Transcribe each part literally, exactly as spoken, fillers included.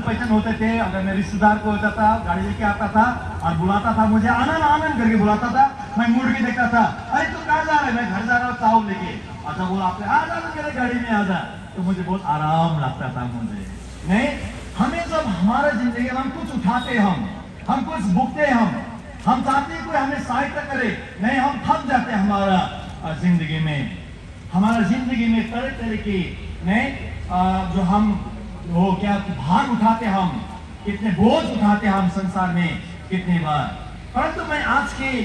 पहचान होते थे। अगर मैं रिश्तेदार को होता था, गाड़ी लेके आता था और बुलाता था मुझे, "आनंद, आनंद" करके बुलाता था। मैं मुड़ के देखता था, "अरे, तू कहाँ जा रहा है?" "मैं घर जा रहा हूँ चावल लेके।" अच्छा, बोला आपने, "आ जा, मेरे गाड़ी में आ जा।" तो मुझे बहुत आराम लगता था मुझे। नहीं, हमें जब हमारा जिंदगी में हम कुछ उठाते हम, हम कुछ भुगते हम, हम चाहते हैं कोई हमें सहायता करे, नहीं, हम थक जाते हैं हमारा, अ, जिंदगी में। हमारा जिंदगी में तरह तरह की, नहीं, अ, जो हम, वो क्या भार उठाते हम, कितने बोझ उठाते हम संसार में कितने बार। परंतु मैं आज के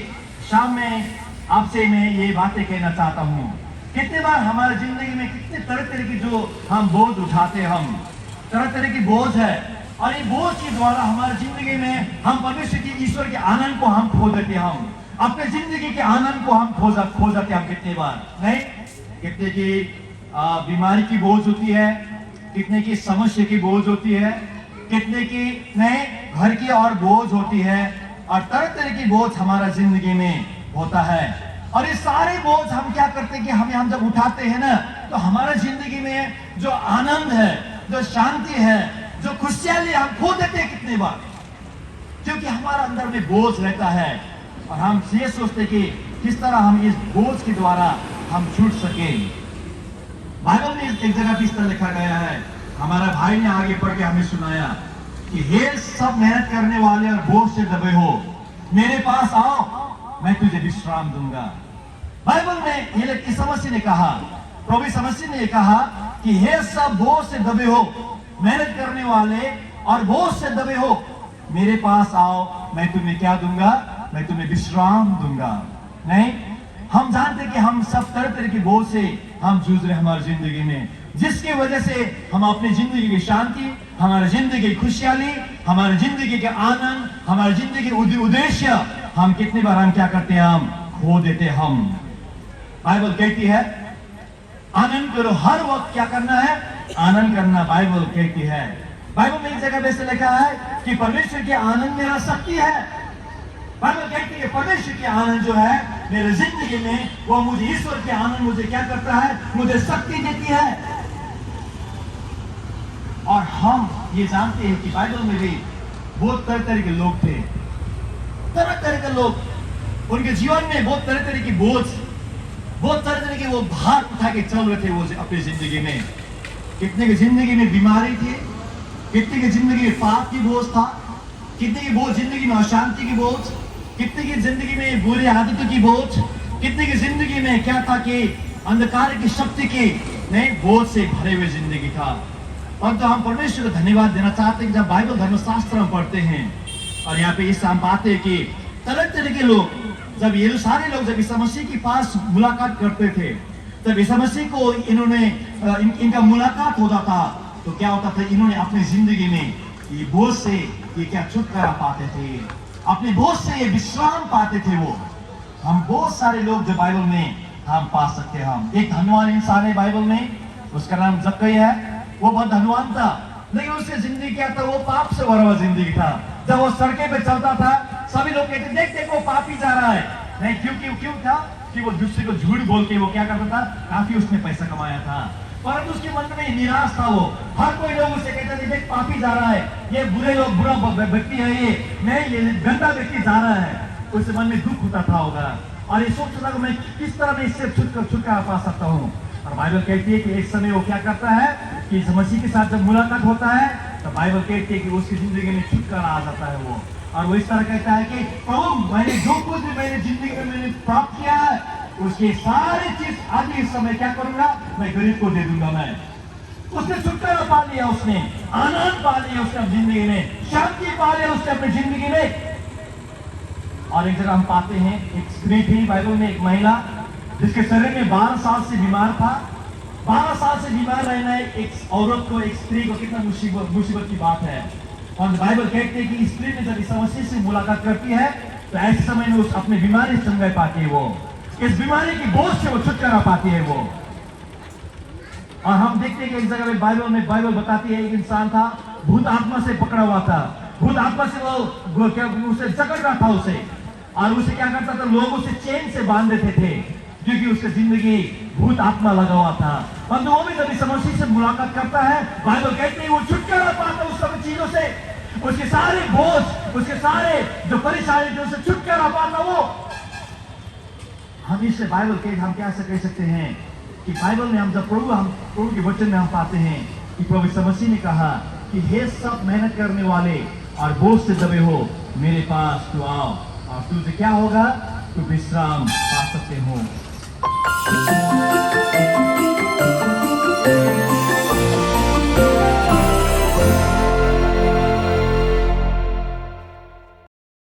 शाम में आपसे मैं ये बातें कहना चाहता हूँ, कितने बार हमारे जिंदगी में कितने तरह तरह की जो हम बोझ उठाते हम, तरह तरह की बोझ है, और ये बोझ के द्वारा हमारे जिंदगी में हम परमेश्वर की, ईश्वर के आनंद को हम खो देते हम, अपने जिंदगी के आनंद को हम खो जा, खो जाते हम कितने बार, नहीं? कितने की, आ, बीमारी की बोझ होती है, कितने की समस्या की बोझ होती है, कितने की, नहीं, घर की और बोझ होती है, और तरह तरह की बोझ हमारा जिंदगी में होता है। और ये सारे बोझ हम क्या करते हैं कि हमें, हम जब उठाते हैं ना, तो हमारा जिंदगी में जो आनंद है, जो शांति है, जो खुशहाली, हम खो देते हैं कितने बार, क्योंकि हमारा अंदर में बोझ रहता है और हम ये सोचते कि किस तरह हम इस बोझ के द्वारा हम छूट सके। बाइबल में एक जगह भी इस तरह लिखा गया है, हमारा भाई ने आगे पढ़ के हमें सुनाया कि हे सब मेहनत करने वाले और बोझ से दबे हो, मेरे पास आओ, मैं तुझे विश्राम दूंगा। बाइबल में ये लिख-, ईसा मसीह ने कहा, प्रभु ईसा मसीह ने ये कहा कि हे सब बोझ से दबे हो, मेहनत करने वाले और बोझ से दबे हो, मेरे पास आओ, मैं तुम्हें क्या दूंगा? मैं तुम्हें विश्राम दूंगा। नहीं, हम जानते कि हम सब तरह तरह के बोझ से हम जूझ रहे हैं हमारी जिंदगी में, जिसकी वजह से हम अपनी जिंदगी की शांति, हमारी जिंदगी की खुशहाली, हमारी जिंदगी के आनंद, हमारी जिंदगी के उद-, उद्देश्य, हम कितनी बार हम क्या करते हैं, हम खो देते हैं हम। बाइबल कहती है, आनंद करो, हर वक्त क्या करना है, आनंद करना, बाइबल कहती है। बाइबल में एक जगह पे ऐसे लिखा है कि परमेश्वर के आनंद मेरा शक्ति है। बाइबल कहती है, परमेश्वर के आनंद जो है मेरे जिंदगी में, वो मुझे, ईश्वर के आनंद मुझे क्या करता है, मुझे शक्ति देती है। और हम ये जानते हैं कि बाइबल में भी बहुत तरह तरह के लोग थे, तरह तरह के लोग, उनके जीवन में बहुत तरह तरह की बोझ, बहुत तरह तरह के वो भार उठा के चल रहे थे वो अपनी जिंदगी में। कितने की जिंदगी में बीमारी थी, कितने की जिंदगी में पाप की बोझ था, कितने की बोझ, जिंदगी में अशांति की बोझ, कितने की जिंदगी में बुरी आदतों की बोझ, कितने की जिंदगी में क्या था कि अंधकार की शक्ति की, नहीं, बोझ से भरे हुए जिंदगी था। परंतु हम परमेश्वर को धन्यवाद देना चाहते हैं कि जब बाइबल धर्मशास्त्र हम पढ़ते हैं और यहाँ पे इस हम पाते हैं कि तरह तरह के लोग, जब ये सारे लोग जब ईसा मसीह के पास मुलाकात करते थे, तब ईसा मसीह को इन्होंने, अ, इन, इनका मुलाकात होता था, तो क्या होता था, इन्होंने अपनी जिंदगी में ये बोझ से ये क्या छुटकारा पाते थे, अपने बोझ से ये विश्राम पाते थे। वो हम बहुत सारे लोग जो बाइबल में हम पा सकते हैं। हम एक धनवान इंसान है बाइबल में, उसका नाम जक्कई है। वो बहुत धनवान था, लेकिन उसकी जिंदगी क्या था? वो पाप से भरा हुआ जिंदगी था। जब वो सड़कें पे चलता था, सभी लोग कहते, "देख, देख, वो पापी जा रहा है।" नहीं, क्यों, क्यों, क्यों था? कि वो दूसरे को झूठ बोल के वो क्या करता था, काफी उसने पैसा कमाया था। परंतु उसके मन में निराश था वो। हर कोई लोग उसे कहता था, "देख, पापी जा रहा है, ये बुरे लोग, बुरा ब-, ब-, व्यक्ति है ये, नहीं, ये गंदा व्यक्ति जा रहा है।" उसके मन में दुख होता था होगा और ये सोचता था कि मैं किस तरह मैं इससे छुटका-, छुटकारा पा सकता हूँ। और बाइबल कहती है कि एक समय वो क्या करता है कि यीशु मसीह के साथ जब मुलाकात होता है, तो बाइबल कहती है कि उसकी जिंदगी में छुटकारा आ जाता है वो। और वो इस तरह कहता है कि प्रभु, मैंने जो कुछ भी मैंने जिंदगी में मैंने प्राप्त किया है, उसकी सारी चीज आज इस समय क्या करूंगा, मैं गरीब को दे दूंगा मैं। उसने छुटकारा पा लिया, उसने आनंद पा लिया, उसने अपनी जिंदगी में शांति पा लिया, उसने अपनी जिंदगी में। और एक जगह हम पाते हैं, एक स्त्री थी बाइबल में, एक महिला, जिसके शरीर में बारह साल से बीमार था। बारह साल से बीमार रहना एक औरत को, एक स्त्री को कितना मुसीबत, मुसीबत की बात है। और बाइबल कहती है कि इस स्त्री ने जब ईसा मसीह से मुलाकात करती है, तो ऐसे समय में उस अपनी बीमारी से चंगाई पाती है वो, इस बीमारी की बोझ से वो छुटकारा पाती है वो। और हम देखते हैं कि एक जगह में बाइबल में, बाइबल बताती है, एक इंसान था, भूत आत्मा से पकड़ा हुआ था, भूत आत्मा से वो, वो क्या, उसे जकड़ रहा था उसे, और उसे क्या करता था, लोग उसे चेन से बांध देते थे, क्योंकि उसकी जिंदगी भूत आत्मा लगा हुआ था। परंतु वो भी जब ईसा मसीह से मुलाकात करता है, बाइबल कहते हैं वो छुटकारा पाता है उस सब चीजों उसके सारे बोझ, उसके सारे जो परेशानी थे, उससे छुटकारा पाना वो। हम इससे बाइबल के हम क्या से कह सकते हैं कि बाइबल में हम जब प्रभु हम प्रभु के वचन में हम पाते हैं कि प्रभु यीशु मसीह ने कहा कि हे सब मेहनत करने वाले और बोझ से दबे हो, मेरे पास तू आओ और तुझे क्या होगा? तू विश्राम पा सकते हो।